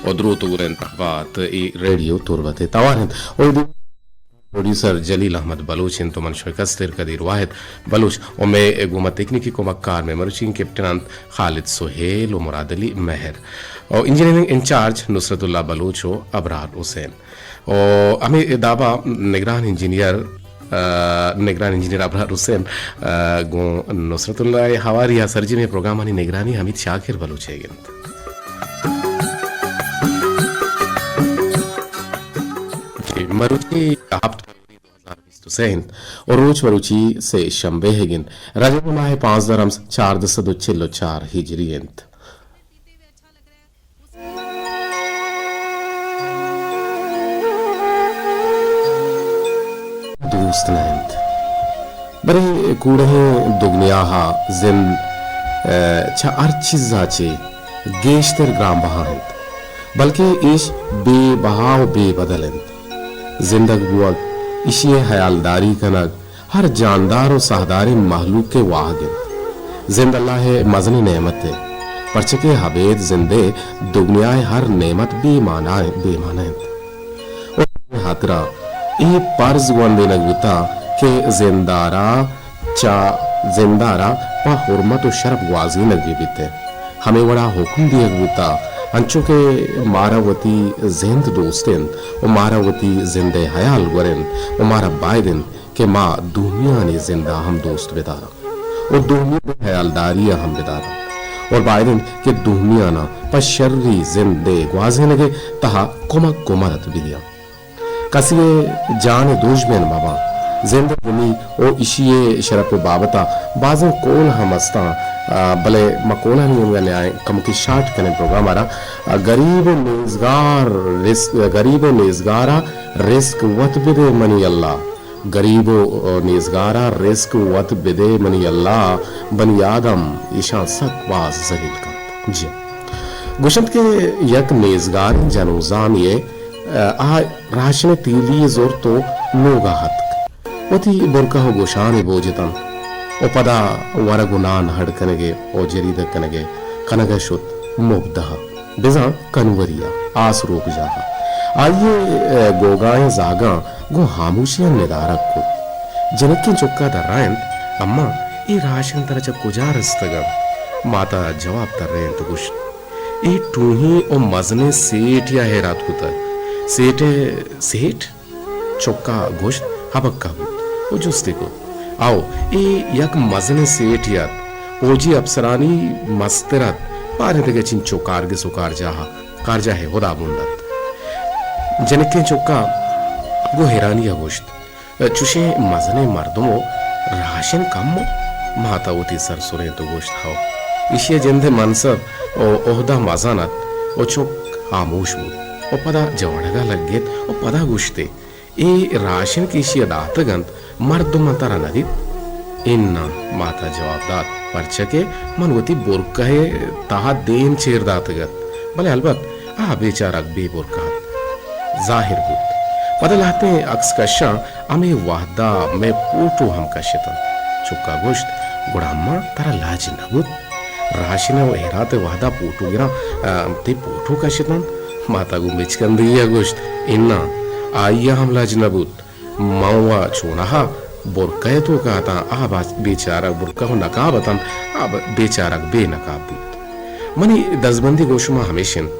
و دروت گورنت۔ بات اے ریڈیو تربت ءِ توار انت۔ و اے پروڈیوسر جلیل احمد بلوچ انت و من شمئے کستر قدیر واحد بلوچ و مئے گوما تکنیکی کمکار مئے مروچی کیپٹن انت خالد سہیل و مراد علی مہر و انجینئرنگ انچارج نصرت اللہ بلوچ و ابرار حسین و ہمے دابا نگران انجینئر، آ، نگران انجینئر ابرار حسین، آ، گوں نصرت اللہ ءِ ہواری ءَ سرجمیں پروگرامانی نگرانی حمید شاکر بلوچ ءَ گنت۔ جی، مروچی ہپت فروری دو ہزار بیست و سئے انت و روچ مروچی سئے شمبے ءَ گنت۔ رجب ماہ پانزدہ رمز چاردہ سد و چل و چار ہجری انت۔ دوست نہ انت۔ بلے کوڑہیں دگنیا ءَ زند، ءَ، چہ ہر چیز ءَ چہ گیشتر گران بہا انت، بلکیں ایش بے بہا و بے بدل انت۔ زندگ بوگ، ایشی ءِ ہیالداری کنگ، ہر جاندار و ساہداریں مہلوک ءِ واہگ انت۔ زند اللہ ءِ مزنیں نعمتے، پرچہ کہ ابید زند ءِ دگنیا ءِ ہر نعمت بے مانا، بے مانا انت۔ و ہمے ہاترا اے پرز گوندینگ بوتا کہ زندارا چہ زندارا پہ حرمت و شرپ گوازینگ بہ بیت۔ ہمے وڑا حکم دیگ بوتا، انچو کہ مارا وتی زند دوست انت و مارا وتی زند ءِ ہیال گور انت و مارا باید انت کہ ما دومیانی زند ءَ ہم دوست بداراں و دومی ءِ ہیالداری ءَ ہم بداراں اور باید انت کہ دومیاناں پہ شری زند ءِ گوازینگ ءِ تہا کمک و مدد بدیاں۔ کسی ءِ جان ءِ دژمن مباں۔ زند ءِ گمی و ایشی ءِ شرپ ءِ بابت ءَ بازیں قول ہم استاں، آ، بلے ما قولانی نیمگ ءَ نیائیں، کمکے شارٹ کنیں پروگرام ءَ را۔ آ، گریب و نیزگار رزق، گریب و نیزگار ءَ رزق وت بدے منی اللہ۔ گریب و نیزگار ءَ رزق وت بدے منی اللہ، بنی آدم ایشاں سک باز ذلیل کنت۔ جی۔ گوشنت کہ یک نیزگاریں جنوزامے ءَ، آ، راشن ءِ تیلی زرت و لوگ ءَ اتک۔ وتی برکہ و گوشانے بوجتنت و پدا ورگ و نان ہڈ کنگ ءِ و جریدہ کنگ ءِ کنگ ءَ شت مبدہ ءَ۔ بزاں کنوری ءَ، آس روک جاہ ءَ۔ آئی ءِ، ءَ، گوگائیں زاگاں گوں ہاموشی ءَ ندارگ کت۔ جنکیں چک ءَ درائینت، اماں، اے راشن ترا چہ کجا رستگ انت؟ مات ءَ جواب ترینت گوشت، اے ٹوہیں و مزنیں سیٹے ءَ ہیرات کتگ۔ سیٹ ءِ سیٹ؟ چک ءَ گوشت، ہبکہ بوت و جستے کت۔ او، اے یک مزنیں سیٹے ات، پوجی اپسرانی مستر ات، باریں دگہ چنچو کارگس و کارجاہ، کارجاہ ہدابند ات۔ جنکیں چک ءَ گوں حیرانی ءَ گوشت، چشیں مزنیں مردم و راشن کم و؟ مات ءَ وتی سر سرینت و گوشت، ہو، ایشی ءِ جند ءِ منصب و عہدہ مزن ات و چک ہاموش بوت و پدا جوڑگ ءَ لگت و پدا گوشتے، اے راشن کہ ایشی ءَ داتگ انت، مردماں ترا نہ دیت؟ اناں، مات ءَ جواب دات، پرچا کہ من وتی برکہ ءِ تہا دیم چیر داتگ ات، بلے البت آ بیچارگ بے برکہ ات۔ ظاہر بوت۔ پدا لہتیں عکس کشاں ہمے وہدا مئے پوٹو ہم کشتنت۔ چکا گوشت، گڑا اماں ترا لاج نہ بوت؟ راشن و ہیرات ءِ وہدا پوٹو گراں، آ، تئی پوٹو کشتنت؟ ماتا گوں بچکندگی ءَ گوشت، اناں، آئی ءَ ہم لاج نہ بوت۔ من و چوناہا برکہ ءِ توکا اتاں، آ با-، بیچارگ برکہ و نقاب اتنت، آ ب-، بیچارگ بے نقاب بوت۔ منی دزبندی گوں شما ہمیش انت،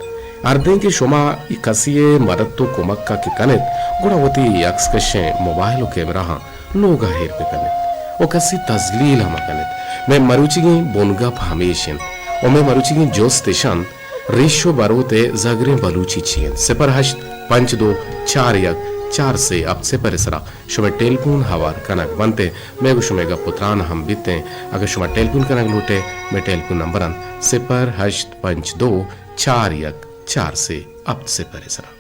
ہردیں کہ شما اے کسی ءِ مدت و کمک ءَ کہ کن ات، گڑا وتی عکس کشیں موبائل و کیمراہاں لوگ ءَ ایر بہ کن ات و کسی تذلیل ءَ مہ کن ات۔ مئے مروچیگیں بنگپ ہمیش انت و مئے مروچیگیں جست اش انت، ریش و بروت ءِ زگریں بلوچی چی انت؟ صفر ہشت پنچ دو چار یک چار سے ہپت صفر ءِ سرا شمئے ٹیلیفون ہوار کنگ بنت ءُ مئے گوں شمئے گپ ءُ تران ہم بیت ایں۔ اگاں شما ٹیلیفون کنگ لوٹ ئے، مئے ٹیلیفون نمبر انت صفر ہشت پنچ دو چار یک چار سے ہپت صفر ءِ سرا۔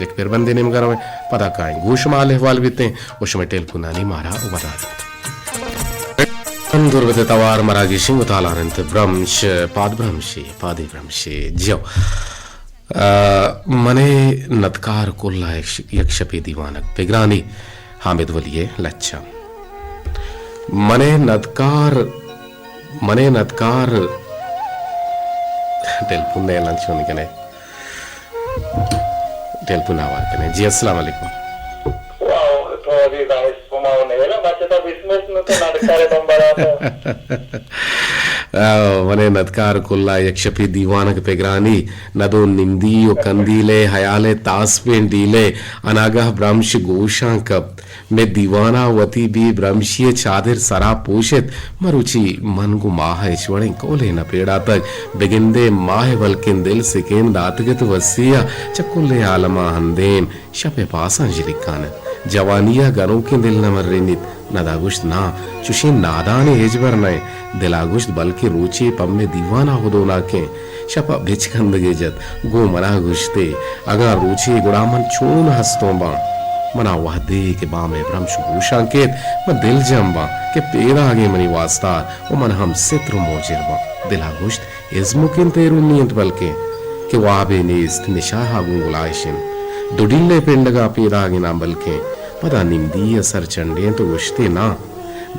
یک پربندے نیمگا رویں، پدا کائیں گوں شما حال احوال بیت ایں ءُ شمئے ٹیلیفونانی مارا ودار انت۔ تربت ءِ توار مراگشیں ءُ تالان انت برمش، پاد برمشے، پادے برمشے۔ جیو۔ آ، من ءِ ندکار کل ءَ یک ش-، یک شپے دیوانگ۔ پگرانی حامد ولی ءِ لچہ۔ من ءِ ندکار، من ءِ ندکار، ٹیلیفون نئیل انت، چون کن ئے؟ ٹیلیفون آوار کنیں۔ جی، السلام علیکم۔ واہ، تو عزیز آئیس پما و نیلا بچتا بسمت نو تو نڑکارے بمبرا تو۔ آ، منے ندکار کلا یک شپی دیوانک پگرانی، ندو نمدی و کندیلے، حیالے تاسپیں ڈیلے، اناگہ برمش گوشاں کپت۔ مئے دیوانا وتی بے برمشی ء چادر سرا پوشت۔ مروچی من گوں ماہ ء ہچ وڑیں کولے نہ پیڑاتگ۔ بگندے ماہ ء بلکیں دل سکین داتگ ات وسی ء چہ کلیں عالم ء ہندیم شپ ء پاساں جلکان ات۔ جوانی ء گنوکیں دل نہ مرینیت۔ ندا گوشت، ناں، چوشیں نادانے ہچبر نہ انت۔ دلا گوشت، بلکیں روچے پہ مئے دیوان ء ہدوناکیں۔ شپ ء بچکندگے جت، گوں منا گوشتے، اگاں روچے گڑا من چون ہستوں باں؟ منا وہدے کہ بام ء برمش گوشاں کیت، من دلجم باں کہ پیداگیں منی واستار و من ہم ستر و موجر باں۔ دلا گوشت، ازمکیں تیرونی انت بلکیں کہ وابے نیست، نشاہ ء گوں گلائش انت۔ دو ڈیلے پنڈگا پیداگیناں بلکیں۔ پدا نمدی ء سر چنڈینت و گوشتے، ناں۔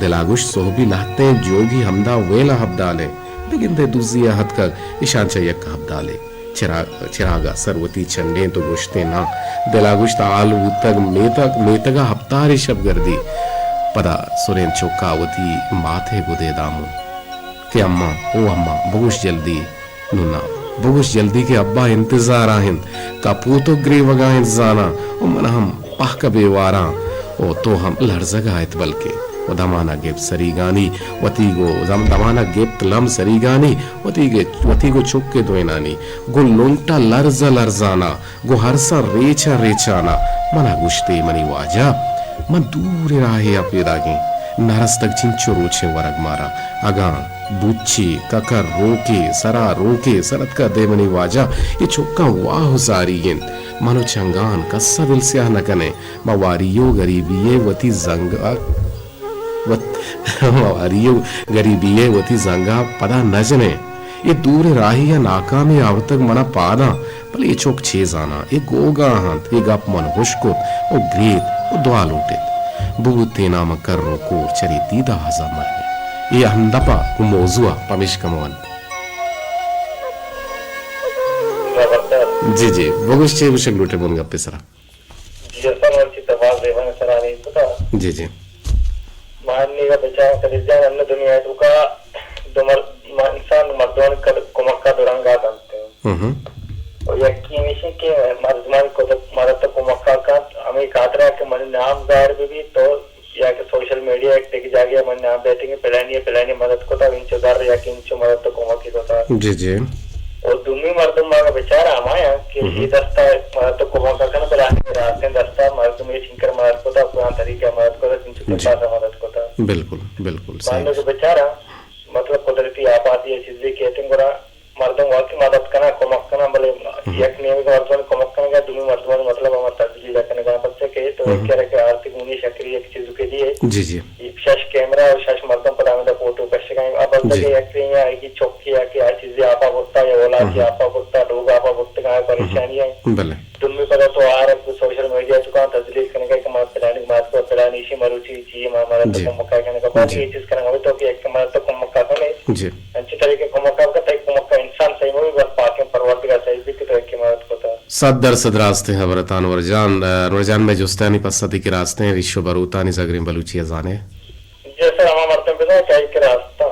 دلا گوشت، سہبی لہتیں جوگی ہمدا ویل ء ہبدالیں۔ بگندے دزی ء ہتکگ، اشاں چہ یک ہبدالے۔ چراگ، چراگ ء سر وتی چنڈینت و گوشتے، ناں۔ دلا گوشت، حال بوتگ میتگ، میتگ ء ہپتارے شپ گردی۔ پدا سرین چکا وتی مات ء گدے دامو کہ اماں، او اماں، بگوش جلدی۔ نوں نا، بگوش جلدی کہ ابا انتظار ء انت، کپوت و گریوگ ء انت زاناں، و من ہم پہک ء بے واراں، و تو ہم لرزگ ء ات بلکیں۔ و دمان ء گپت سریگانی، وتی گو، دم-، دمان ء گپت لم سریگانی، وتی گے-، وتی گو چک ء دوئینانی، گوں لنٹ ء لرز ء لرزاناں، گوں ارساں ریچ ء ریچاناں، من ء گوشتے منی واجہ، من دوریں راہے ء پیداگیں، نہ رستگ چنچو روچیں ورگ مارا، اگاں بوچی، ککر، روکے، سرا روکے، سرتکا دے منی واجہ، اے چکاں واہ و زاری انت۔ من و چنگان کس ء دل سیاہ نہ کنیں۔ ما واری و گریبی ء وتی زنگ ء وت-، ما واری و گریبی ء وتی زنگ ء پدا نہ جنیں۔ اے دوریں راہی ء ناکامی آورتگ منا پاداں۔ بلے اے چک چے زاناں، اے گوگا انت، اے گپ من ہشک کت و گریت و دعا لوٹت۔ ببوت تینا من کر و کور چریتی داہزا مرگے۔ اے ہمدپا گوں موضوع ء پمیشکا من ونت۔ جی، جی، بگوش چے گوشگ لوٹے بن گپے سرا۔ جی، اصل مرچی تو باز زیبائیں سرا نہیں پتا۔ جی، جی۔ ما انیگا بچار کدی جان انو دنیا توکا دو مر-، ما انسان مردمان کد کمکا دو رنگا دنت۔ ہم۔ و یکی ہمیشی کہ مردمانی کد مدد تو کمکا کنت، ہمیں خاطرا کہ منی نام ظاہر بہ بیت تو یا کہ سوشل میڈیا یک دگہ جاگہ منی نام بیتگیں پلانی پلانی مدد کتا، انچو زر یا کہ انچو مدد تو کمکی کتا۔ جی، جی۔ و دومی مردم ما بچار ہمایا کہ ہم۔ اے دستا مدد تو کمکا کن، بلے آنی راستیں دستا مردم اے چنکر مدد کتا، پلان طریقہ مدد کتا، انچو جی۔ پاسا مدد کتا۔ بالکل، بالکل، صحیح۔ مردم کہ بچارا مطلب قدرتی آفاتی یا چیزے کیتیں گڑا مردم واقعی مدد کناں، کمک کناں، بلے ہم۔ یک نیمگا مردمانی کمک کنگا، دومی مردمانی مطلب ہما تذلیل کنگا، پرچا کہ تو ہم۔ یک کرے کہ آرتی گونی شکری یک چیز کے دیے۔ جی، جی۔ شش کیمرہ و شش مردم پدا ہمدا فوٹو کشگا۔ اب جی۔ بلکہ یک یا ایکی چکی یا کہ آ چیزی آپا برتا یا اولاکی ہم۔ آپا برتا، لوگ آپا برتگا، ہم۔ پریشانی ہے۔ بلے۔ دومی پدا تو آ رکھ سوشل میڈیا توکا تذلیل کنگا کہ ما پلانی مات کو پلانی شی مروچی چی ما مدد جی۔ کمکا کنگا۔ بلے جی۔ یہ چیز کرنا ہوتا کہ یک مدد کمکا کنے۔ جی۔ انچی طریقے کمک ء کت، تئی کمک ء انسان سہی مہ بی، بس پاکیں پروردگار سہی بی کہ تو یکے مدد کتا۔ صد درصد راستیں ہبر ات انور جان۔ انور جان، مئے جستانی پسہ تئی کہ راستیں، ریش و بروتانی زگریں بلوچی ء زانے؟ جی سر، ہما مردم بزاں کہ آئی کہ راستاں۔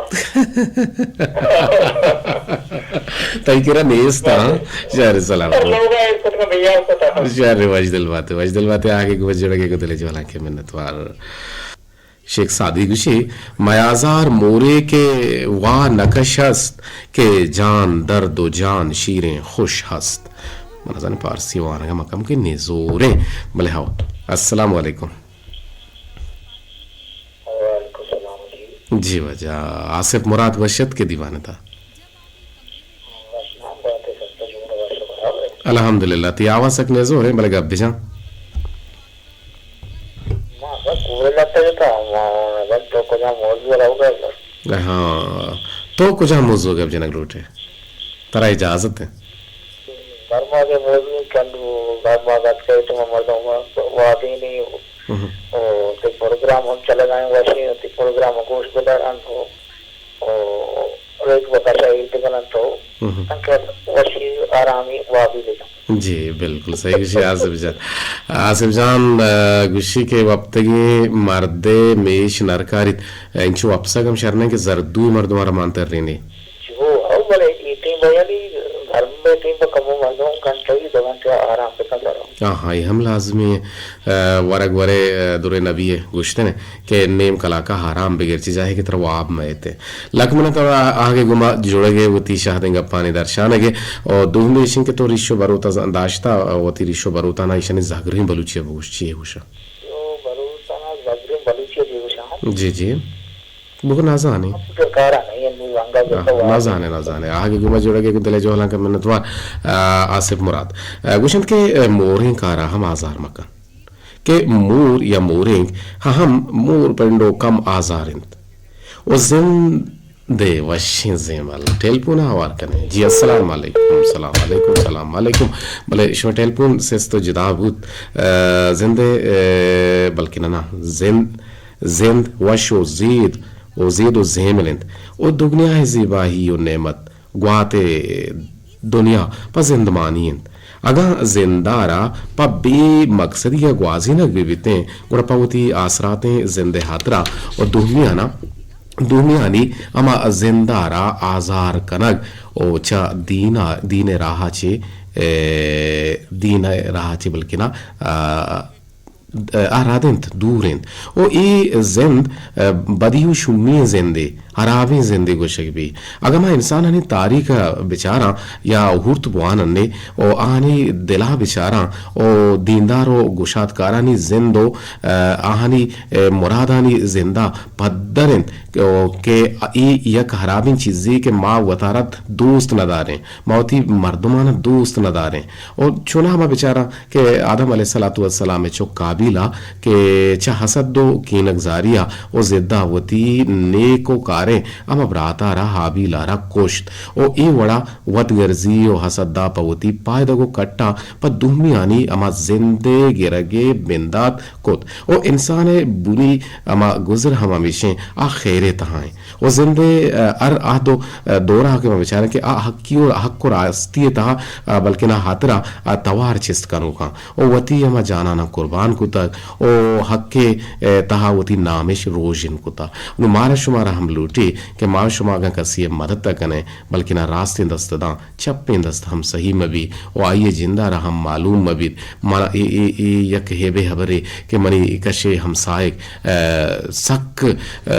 تئی کرا نیست، ہاں؟ شہر سلامت۔ سر، لوگ ء ایر کتگ، بے یار کتا۔ شہر وش دل باتے، وش دل باتے، آگے گوش جڑگے کو دل جواناں کے منتوار۔ شیخ سعدی گوشی، میازار مورے کہ وا نکش است کہ جان درد و جان شیریں خوش ہست۔ من نزانیں پارسی وانگ ء مکم کہ نزوریں، بلے ہو۔ السلام علیکم۔ وعلیکم السلام جی۔ جی واجہ، آصف مراد وش ات کہ دیوان تا؟ الحمدللہ، تئی آواز سک نزوریں، بلے گپ بجاں۔ ما بس کوئلہ تے تھا، ما بس تو کجا موضوع رہو گا سر۔ ہاں، تو کجا موضوع گپ جنگ لوٹے؟ ترا اجازت ہے۔ برما کے موضوع کندو، برما گت کے تو مردم وادی نہیں ہو۔ ہم۔ او تے پروگرام ہم چلے گئے وشی، تے پروگرام گوش بدار ان تو۔ او، یک وقت ءَ ایر بکنن تو، ہم۔ تنکہ وشی آرامی وابی بجن۔ جی، بالکل صحیح گوشی آصف جان۔ آصف جان، آ، گوشی کہ وپتگیں مردے میش نرکاریت، انچو وپسگ ہم شر نہ کہ زردوی مردم را مان ترینی۔ جی ہو، او بلے اے ٹیم با یعنی گرم ٹیم با کمو مردم گھنٹہ ای دو گھنٹہ آرام بکن سر۔ آہاں، اے ہم لازمی ایں۔ آ، ورگ ورے، آ، درے نبی ءَ گوشتن کہ نیم کلاک ءَ آرام بگر، چی جاہے کہ ترا واب مئیت۔ لک منت آہگے گما جڑگ ءَ، وتی شہدیں گپانی درشانگ ءَ۔ او دومی ایشن کہ تو ریش و بروت ءَ داشتہ، وتی ریش و بروتانا ایشانی زہگریں بلوچی ءَ بگوش، چی ءَ گوشاں؟ تو بروتانا زہگریں بلوچی ءَ بگوشاں۔ جی، جی۔ بگو نازانے۔ درکار نہیں ہے، نو رنگا ہاں، جیسا ہوا۔ نازانے، نازانے۔ آہگے گما جڑگ ءَ، دل ءِ جہلانک ءَ منتوار، آ، آصف مراد۔ آ، گوشنت کہ، آ، موریں کارا ہم آزار مکن۔ کہ مور یا مورینک ہم مور پنڈو کم آزار انت و زند ءِ وشیں زیمل۔ ٹیلیفون ءَ ہوار کنیں۔ جی، السلام علیکم۔ سلام علیکم، سلام علیکم۔ بلے شما ٹیلیفون سست و جدا بوت۔ آ، زند ءِ، آ، بلکہ نہ، نہ، زند، زند وش و زید و زید و زیمل انت و دگنیا ءِ زیباہی و نعمت گوات ءِ دنیا پہ زندمانی انت۔ اگاں زند ءَ را پہ بے مقصدی ءَ گوازینگ بہ بیتیں، گڑا پہ وتی آسراتیں زند ءِ ہاترا و دومیانا، دومیانی ہما زند ءَ را آزار کنگ و چہ دین ءَ، دین ءِ راہ ءَ چہ، اے، دین ءِ راہ ءَ چہ بلکنا، آ، آ رد انت، دور انت۔ و اے زند، آ، بدی و شومی زندے، ہرابیں زندے گوشگ بی۔ اگاں ما انسانانی تاریخ ءَ بچاراں یا ہورت بوانن نے و آہانی دلاں بچاراں و دیندار و گشادکارانی زند و، آ، آہانی، آ، مرادانی زندا پدر انت کہ، کہ اے یک ہرابیں چیزے کہ ما وتارا دوست نداریں، ما وتی مردمان دوست نداریں۔ و چوناہا ما بچاراں کہ آدم علیہ الصلوۃ والسلام ءِ چک قابیل ءَ کہ چہ حسد و کینگزاری ءَ و ضد ءَ وتی نیک و کاریں ہما برات ءَ را، ہابیل ءَ را کشت و اے وڑا وت گرزی و حسد ءَ پہ وتی پائدگ و کٹ ءَ پہ دومیانی ہما زند ءِ گرگ ءِ بندات کت و انسان ءِ بنی ہما گزر ہم ہمیشیں آ خیر ءِ تہا انت۔ و زند ءِ، آ، ہر عہد و، آ، دورا کہ ما بچاریں کہ آ حقی و حق و راستی ءِ تہا، آ، بلکنا ہاترا آ توار چست کنوکاں و وتی ہما جاناناں قربان کتگ و حق ءِ، آ، تہا وتی نامش روژن کتگ۔ نوں مارا شمارا ہم لوٹی کہ ما شما اگاں کسی ءِ مدد ءَ کنیں، بلکنا راستیں دست ءَ داں، چپیں دست ہم سہی مہ بی و آئی ءِ جند ءَ را ہم معلوم مہ بیت۔ مانا اے، اے، اے یک ہیبے ہبرے کہ منی کش ءِ ہمساہگ، آ، سک، آ،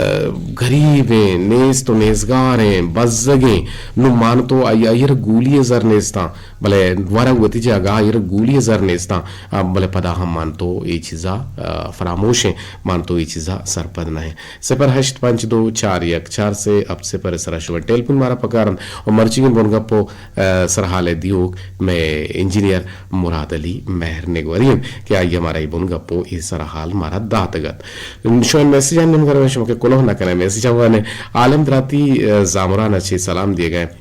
گریبیں، نیست و نیزگاریں، بزگیں، نوں مان تو آئی، آئی ءَ را گولی ءِ زر نیستاں، بلے ورگ وتی جاگہ آئی ءَ را گولی ءِ زر نیستاں، آ، بلے پدا ہم مان تو اے چیزا، آ، فراموشیں، مان تو اے چیزا سرپد نہ ئے۔ صفر ہشت پنچ دو چار یک چار سے ہفت صفر ءِ سرا شمئے ٹیلیفون مارا پکار انت و مرچیگیں بنگپ و، آ، سرحال ءِ دیوک مئے انجینئر مراد علی مہر نگوری انت کہ آئی ءَ مارا اے بنگپ و اے سرحال مارا داتگ ات۔ شمئے میسجانی نیمگ ءَ رویں، شما کہ کلوہ نہ کنئے میسجاں وانئے۔ عالم دراتی، آ، زامران ءَ چہ سلام دیگ ءَ انت۔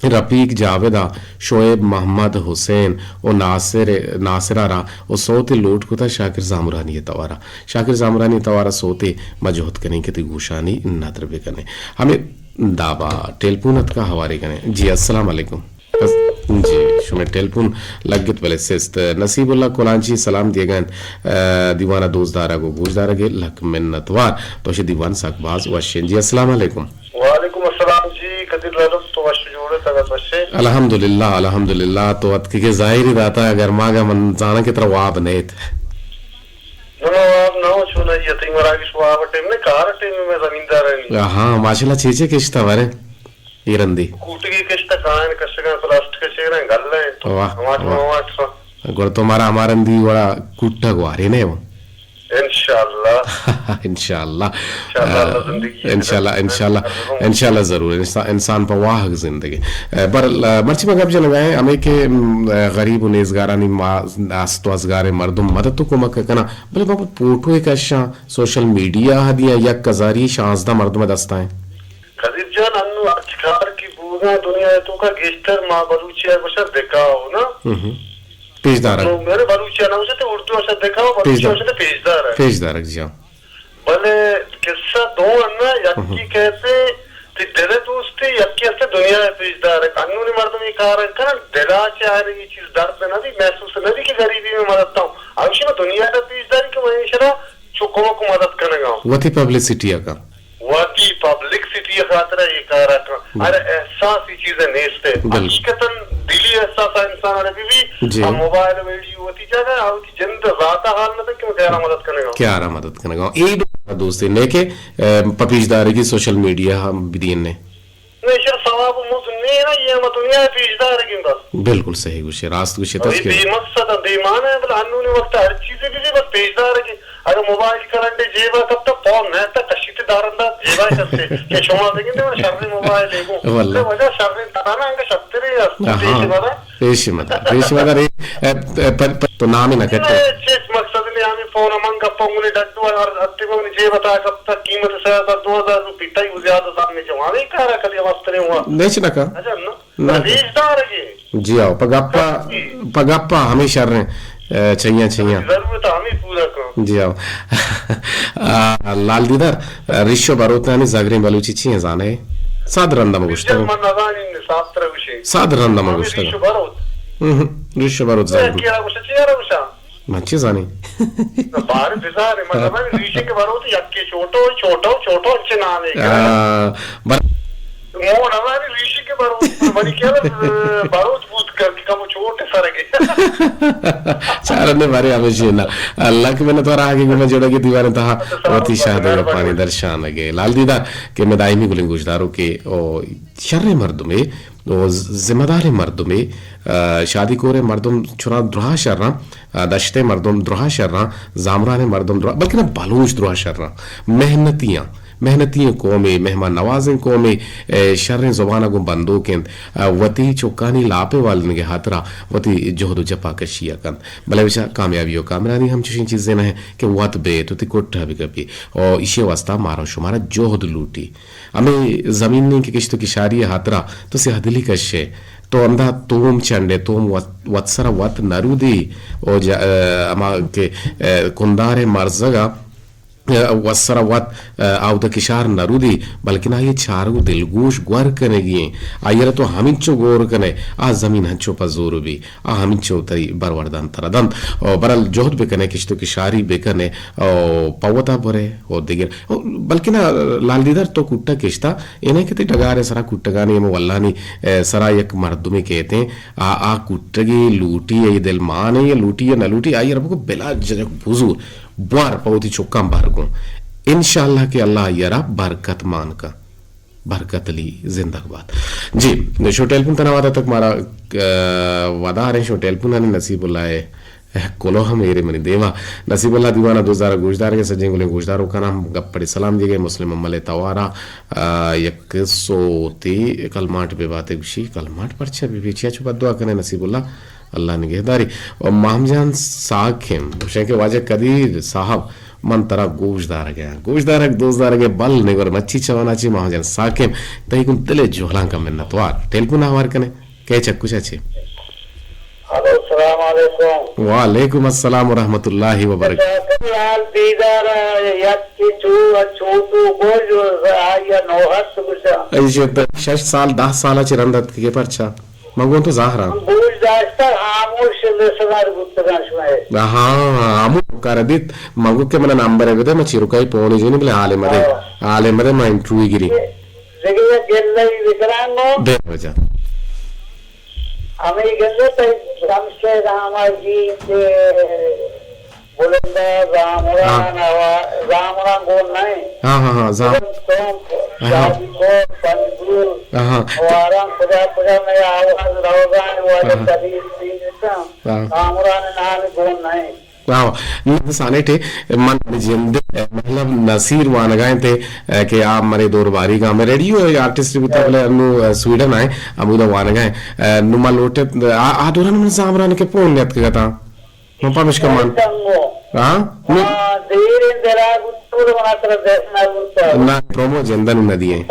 رفیق جاوید ءَ شعیب محمد حسین و ناصر، ناصر ءَ را و سوتے لوٹ کتہ شاکر زامرانی ءِ توار ءَ۔ شاکر زامرانی ءِ توار ءَ سوتے ما جہد کنیں کہ تئی گوشانی ندر بکنیں۔ ہمے دابا ٹیلیفون اتکا ہوارے کنیں۔ جی، السلام علیکم۔ جی، شمئے ٹیلیفون لگت بلے سست۔ نصیب اللہ کلانچی سلام دیگا انت، آ، دیوان ءِ دوست دارگ و گوش دارگ ءَ لک منت وار۔ تو شے دیوان سک باز وشیں۔ جی، السلام علیکم۔ وعلیکم السلام جی، قدیر لالم، تو وش جوڑ ئے، تگت وش ئے؟ الحمدللہ، الحمدللہ، تو اتکگ ئے ظاہری داتا، اگر ماگا من زاناں کہ ترا واب نیت۔ نہ، نہ، واب نہ ہو، چون یتیم مراگش واب ٹیم نے، کار ٹیم میں زمیندار ہے نہیں۔ ہاں، ماشاءاللہ، چیچے کشتا ورے، ایرندی۔ کوٹگی کشتا کائن، کشگاں پلاسٹک چیریں، گل ہیں تو۔ واہ، ہماٹ واہ۔ ہماٹ۔ گڑا تو مارا ہما رندی وڑا کوٹگ وارے نے وہ۔ انشاءاللہ۔ انشاءاللہ۔ انشاءاللہ، اللہ زندگی انشاءاللہ، انشاءاللہ، انشاءاللہ ضرور۔ انسان، انسان پہ واہگ زندگی۔ اے، بر-، مرچی ما گپ جنگا ہیں، ہمیں کہ، م، غریب و نیزگارانی ما است و ازگاریں مردم مدد و کمک کناں، بلے بابا فوٹو کشاں، سوشل میڈیا دیاں، یک ہزاری شانزدہ مردم دستا ہیں۔ قدیر جان، انو ہرچ کار کی بوگا دنیا توکا گیشتر ما بلوچی گوشاں دکھاؤ نا۔ ہم۔ پیش دارگ۔ نو میرے بلوچی نہ گوشتے، اردو اشا دکھاؤ، بلوچی پیش دارگ۔ گوشتے پیش دارگ۔ پیش دارگ، جی ہاں۔ بلے قصہ دو انت، یکی کہتے تئی دل ءِ دوستی یکے است، دنیا ءِ پیشدارگ۔ انونی مردم اے کار ءَ کنن، دل ءَ چہ آیان اے چیز درد نہ بی، محسوس نہ بی کہ گریبی میں مدد تاں۔ ہمیشی ما دنیا ءَ پیشداری کہ من ایشرا چو کمک و مدد کنگا۔ وتی پبلسٹی ءَ کن۔ وتی پبلسٹی ءِ خاطر ءَ اے کار ءَ کن۔ بلے۔ ارے احساس اے چیز ءَ نیست۔ بلے۔ حقیقتاً دلی احساس ءَ انسان ءَ بی بی، جی۔ آ موبائل ویڈیو وتی جاگہ ءَ، آ وتی جند ءِ ذات ءَ حال نہ دے کہ من کیا را مدد کنگا۔ کیا را مدد کنگا۔ اے دو دوست نے کہ، ام، پہ پیشدارگی سوشل میڈیا ہم بدین نے۔ نہ، ایشرا ثواب و مزد نہ ایں، اے ہما دنیا ءِ پیشدارگیں بس۔ بالکل صحیح گوشے، راست گوشے، اے تس کہ بے مقصد ءُ بے معنی ایں، بلے انونی وقت ءَ ہر چیزے بی بی بس پیشدارگیں۔ اگاں موبائل کرنڈے جیب ءَ کپتہ، پون نہ اتہ، کشیت دارندہ جیب ءَ کسے کہ شما بگندے من شریں موبائل ءَ گوں۔ واللہ۔ تو وجہ شریں ترا نہ، انگہ شرتریں است۔ ہاں، ہاں۔ پیش مدار۔ پیش مدار، پیش مدار۔ اے، اے، اے، پر، پر، تو نام ہی نہ کرتے۔ چیز مقصد نے، ہمیں فون من گپا گنے ڈڈو ہر ہفتے گنے جیب ءَ تا کپتہ، قیمت سہ ہزار دو ہزار روپی، تئی زیادہ زان نے جوان۔ اے کارا کدی مستریں ہوا۔ نیچ نہ کا۔ اجل نہ۔ نہ۔ پیش دارگی۔ جی آؤ، پہ گپا، پہ گپا ہمیں شر ہیں، اے، چیاں، چیاں۔ ضرورت ہمیں پورا کن۔ جی آؤ۔ آ، لال دیدار، ریش و بروتانی زگریں بلوچی چی ہیں زانے؟ ساد رندا ما گوشتگ۔ من نزانی، صاف ترا گوشی۔ ساد رندا ما ہمیں گوشتگ۔ ریش و بروت۔ ہم، ریش و بروت زگریں۔ کیا گوشت، چی را گوشت؟ من چی زانی؟ بارے بزانے، من نزانی، ریشی کہ بروت یکی چوٹو، چوٹو، چوٹو، انچے نامے۔ آ، بر- مو نزانی، ریشی کہ بروت، منی خیال ءَ، بروت بوت کر کہ کمو چوٹ سرگے۔ چارنے بارے ہمیشی نا۔ اللہ کہ منت وارا آگے گمے جوڑا کے دیوان تہا وتی شاہدگ پانی درشان گے۔ لال دیدار کہ میں دائمی گلیں گوشدارو کہ او شریں مردمے، او ذمہ داریں مردمے، آ، شادی کوریں مردم چرا درہا شراں، آ، دشتیں مردم درہا شراں، زامرانیں مردم درہا، بلکہ نہ بلوچ درہا شراں، محنتیاں، محنتی قومے، مہمان نوازیں قومے، اے، شریں زبان ءَ گوں بندوک انت، آ، وتی چکانی لاپ ءِ والدنگ ءِ ہاترا وتی جہد و جپا کشی ءَ کنت۔ بلے بچا کامیابی و کامرانی ہم چشیں چیزے نہ انت کہ وت بیت وتی کٹ ءَ بکپی۔ او ایشی واسطہ مارا و شمارا جہد لوٹی۔ ہمے زمین کہ کشت و کشاری ءِ ہاترا تو سیاہ دلی کشے، تو ہمدا توم چنڈے، توم وت، وت سرا وت نرودی، او جا-، اے، ہما کہ، اے، کندار ءِ مرزگا، اے، وت سرا وت، اے، آودا کشار نرودی، بلکن آئی چارگ و دلگوش گور کنگی ایں۔ آئی را تو ہمینچو گور کنے، آ زمین ہنچو پہ زور بی۔ آ ہمینچو تئی بروردان ترا دنت۔ او برل جہد بکنے، کشت و کشاری بکنے، او پہ وتا برے، او دگر، او بلکنا لال دیدار تو کوٹا کشتا، اے نہ کہ تئی ڈگار ءِ سرا کوٹگانی ہمے ولانی، اے، سرا یک مردمے کیتیں، آ، آ کوٹگی لوٹی، اے دل مانے، اے لوٹی یا نہ لوٹی، آئی را بگو بلا جنک بزور، بوار پہ وتی چکاں بر گوں۔ انشاءاللہ کہ اللہ آئی را برکت مان کا۔ برکت علی زندگ بات۔ جی، شو ٹیلیفون تنا وعدہ تک مارا، آ، ودار ہیں، شو ٹیلیفون آنی نصیب اللہ ہے۔ کلو ہم ایرے منی دیما۔ نصیب اللہ دیوانا دوزارا گوشدار گے، سجیں گلیں گوشدارو کنا ہم گپ پڑی سلام دیگے، مسلم عمل توارا، آ، یک سو تی کلماٹ بے باتے گوشی، کلماٹ پرچہ بے بے چیا چو بددعا کنے نصیب اللہ۔ اللہ نگہداری۔ و ماہم جان ساکم، گوشیں کہ واجہ قدیر صاحب، من ترا گوش دارگ ء، گوش دارگ، دوست دارگ ء، بل نگور مچی چوانا چی ماہم جان ساکم، تئی گوں دل ء جہلانکاں منتوار۔ ٹیلیفون ء ہوار کنے، کئے چکوشا چی؟ ہلو، السلام علیکم۔ وعلیکم السلام ورحمۃ اللہ وبرکاتہ۔ لال دیدار ء یک کہ چو، چوٹو گوج، آئی ء نوحت گوشاں۔ ایشی ء شش سال، دہ سال ء چہ رند اتکگ ئے پرچا؟ من گوں تو زاہراں۔ من گوش داشتگ، ہاموش لسنر بوتگاں شمئے۔ ہاں، ہاموش کار دیت۔ من گوں کہ من نمبر بدے، من چیرکائی پونے جنی بلے حالے مدے۔ ہاں۔ حالے مدے من انٹرویو گری۔ دگہ یک گلہ ای بکناں گوں۔ بے وجہ۔ ہمے گلہ تئی شمشے راما جی کہ بلندا زامران ہوا، زامران گون نہ انت۔ ہاں، ہاں، ہاں، زام-، بلند سونپ، ہاں۔ شادی کور، پنجگور، ہاں۔ ہواران کجا کجا مئے آواز روگان، واجہ ہاں۔ قدیر پیر اتاں۔ ہاں۔ زامران نام گون نہ انت۔ ہاں، نہ سانیٹے من جند، مطلب نصیر وانگا انت کہ آ مرے دور باری گا میں ریڈیو آرٹسٹ بھی تھا، بلے انو سویڈن آئے، ہمودا وانگا ہے۔ نو ما لوٹے، آ، آ دوران من زامران کے پون نیت کتا۔ من پمشکا من۔ ہاں؟ نو ہاں، دیر دراز تو منا ترا دس نہ بوتا۔ نہ، پرومو جندن نہ دیے۔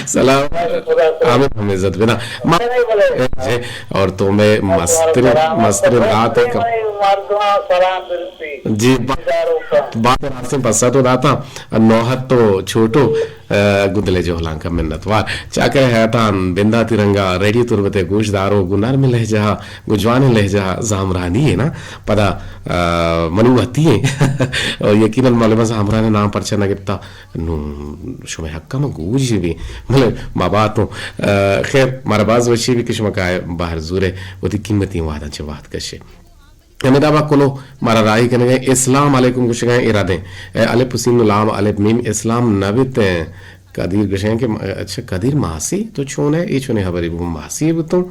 سلام۔ ہمیں ہم عزت بنا۔ ما-، اور تو میں مستر، مستر بات ہے۔ جی، با-، بات راستیں پسا تو داتا۔ نوحت تو چھوٹو۔ گوں دل ءِ جہلانکاں منتوار۔ چاکر ءِ حیاتاں بنداتی رنگ ءَ ریڈیو تربت ءِ گوشداروک گوں نرمیں لہجہ ءَ، گوں جوانیں لہجہ ءَ زامرانی ایں نا۔ پدا، آ، منی وتی ایں۔ یقیناً معلوم است زامران ءِ نام پرچا نہ گپتا۔ نوں شمئے حق ءَ ما گوج بیں، بلے ما باتوں۔ آ، خیر، مارا باز وشی بی کہ شما کائے بہر زورے، وتی قیمتی وہداں چہ وہد کشے۔ ہمے دابا کلو مارا راہی کنگا ایں، اسلام علیکم گوشگا ایں، ارادیں۔ اے الف و سین و لام الف میم اسلام نہ بیت۔ قدیر گوشگا ایں کہ، اچھا قدیر ماسی، تو چون ئے؟ اے چونیں ہبرے بو، ماسی بوتوں۔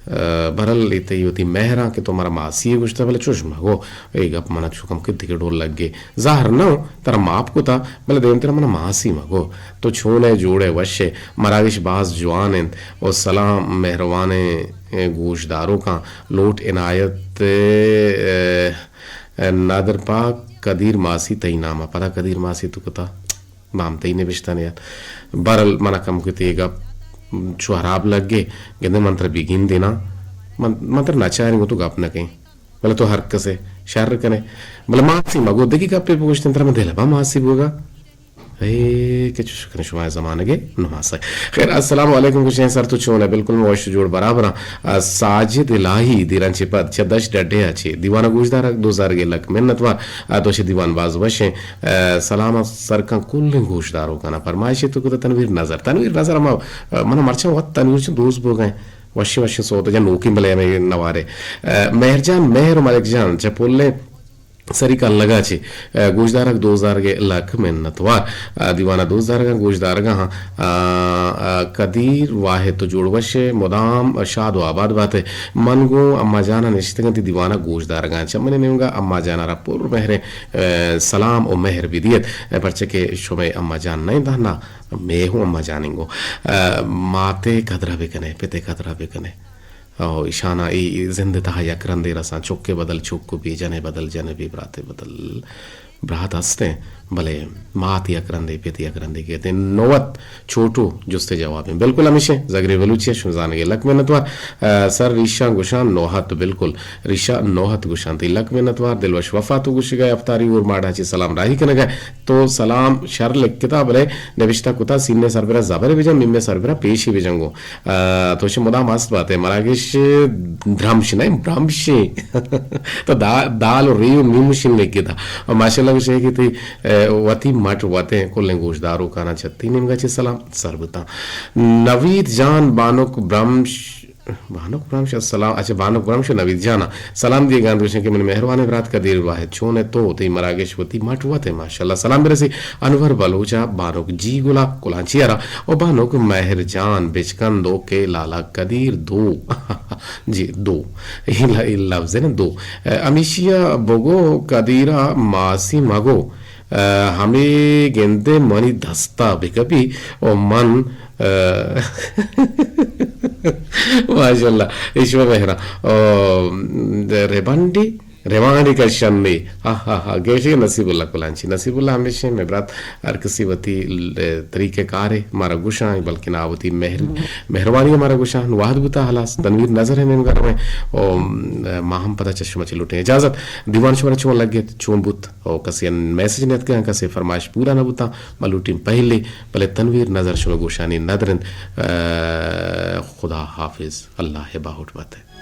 آ، برل اے تئی وتی مہراں کہ تو مارا ماسی گوشتا، بلے چوش مگو، اے گپ منا چو کم کہ دگہ ڈول لگے۔ زہر نہ اوں، ترا معاف کتا، بلے دیمترا منا ماسی مگو۔ تو چون ئے؟ جوڑ ئے؟ وش ئے؟ مراگش باز جوان انت۔ و سلام مہروانیں گوشداروکاں۔ لوٹ عنایت، اے، اے، نادر پاک، قدیر ماسی تئی نام ءَ۔ پدا قدیر ماسی تو کتا؟ نام تئی نبشتہ نیات۔ بہرحال، منا کم کت اے گپ چو ہراب لگے، گندے من ترا بگندیناں۔ من، من ترا نچاریں گوں تو گپ نہ کئیں۔ بلے تو ہر کسے شر کنے۔ بلے ماسی مگو، دگہ گپے بگوشتیں، ترا من دل با ماسی بوگا۔ اے کہ چش کنے شما زمانگے نماسے۔ خیر، السلام علیکم گوشیں سر، تو چون ئے؟ بالکل من وش جوڑ برابراں۔ آ، ساجد الہی دیران چہ پد چہ دشت ڈڈے ءَ چہ دیوان ءَ گوشدار ءَ دو زارگے لک منت وار۔ آ، دوشی دیوان باز وشیں۔ آ، سلام ءَ سرکاں کلیں گوشداروکاں ءَ۔ فرمائشے تو کتا تنویر نظر۔ تنویر نظر ہما، آ، من مرچاں وت تنویر چہ دوست بوگا ایں۔ وشیں وشیں سوت جان نوکیں بلے ہمے نوارے۔ آ، مہر جان مہر و ملک جان چہ پلیں سری کلگا چہ، آ، گوشدارگ دوزارگے لک منت وار۔ آ، دیوانا دوزارگاں گوشدارگاں ہاں۔ آ، آ، قدیر واحد تو جوڑ وش ئے، مدام شاد و آباد بات ئے۔ من گوں اما جانا نشتگاں تی دیوانا گوشدارگاں۔ چہ منی نیمگا اما جانا را پر مہریں، آ، سلام و مہر بدیت۔ آ، پرچہ کہ شمئے اما جان نہ انت ہنا، مے ہوں اما جانیں گوں۔ آ، ماتے قدرا بکنے، پتے قدرا بکنے۔ او ایشاناں اے زند ءِ تہا یک رندے رساں، چک ءِ بدل چک و بے جن ءِ بدل جن، بے برات ءِ بدل برات ہستیں، بلے مات یک رندے، پت یک رندے کیت۔ نوبت چھوٹو جست ءِ جواب ایں۔ بالکل ہمیشیں، زگرے بلوچی ءَ شما زانگ ئے لک منت وار۔ آ، سر ریشاں گوشاں نوحت، بالکل ریشاں نوحت گوشاں تئی لک منت وار۔ دلوش وفا تو گوشگ ئے افطاری اور ماڑا چہ سلام راہی کنگ ئے۔ تو سلام شر لکھتا، بلے نبشتہ کتا سین ءِ سربرا زبرے بجن، میم ءِ سربرا پیشے بجن گوں۔ آ، تو چہ مدام ہست بات ئے، مراگش درمش نہ، برمشیں۔ تو دا-، دال و ری و میم شین لکھتا۔ و ماشاءاللہ گوشے کہ تئی، آ، وتی مٹ وتیں کلیں گوشداروکانا چہ تئی نیمگا چہ سلام سر بوتاں۔ نوید جان بانک برمش، بانک برمش السلام، اچھا بانک برمش و نوید جانا سلام دیگاں، گوشیں کہ من مہروانیں برات قدیر واحد چون ئے تو، تئی مراگش وتی مٹ وت ئے ماشاءاللہ۔ سلام برسی انور بلوچ ءَ، بانک جی گلا کلانچی ءَ را، و بانک مہر جان بچکند و کے لالا قدیر دو۔ جی، دو۔ اے ل-، اے لفظ ہے نا، دو۔ اے، ہمیشی ءَ بگو قدیر ءَ ماسی مگو۔ اے، ہمے گندے منی دستا بکپی و من، اے، ماشاءاللہ، ایشو مہرا۔ او، ریبنڈی، ریوانی کشندی۔ ہا، ہا، ہا، گیشی نصیب اللہ کلانچی۔ نصیب اللہ ہمیشہ میں برات ہر کسی وتی ل-، طریقہ کارے مارا گوشاں، بلکہ نا وتی مہر-، مہروانی مارا گوشاں۔ وہد بوتا ہلاس، تنویر نظر ہے نیمگا رویں۔ او، ما ہم پدا چہ شما چہ لوٹیں اجازت۔ دیوان شمارا چون لگت، چون بوت؟ او کسی ان میسج نیتکا، کسی فرمائش پورا نہ بوتا، ما لوٹیں پہلے، بلے تنویر نظر شما گوشانی ندرند۔ اے، خدا حافظ، اللہ ہے باہوٹ بات ہے۔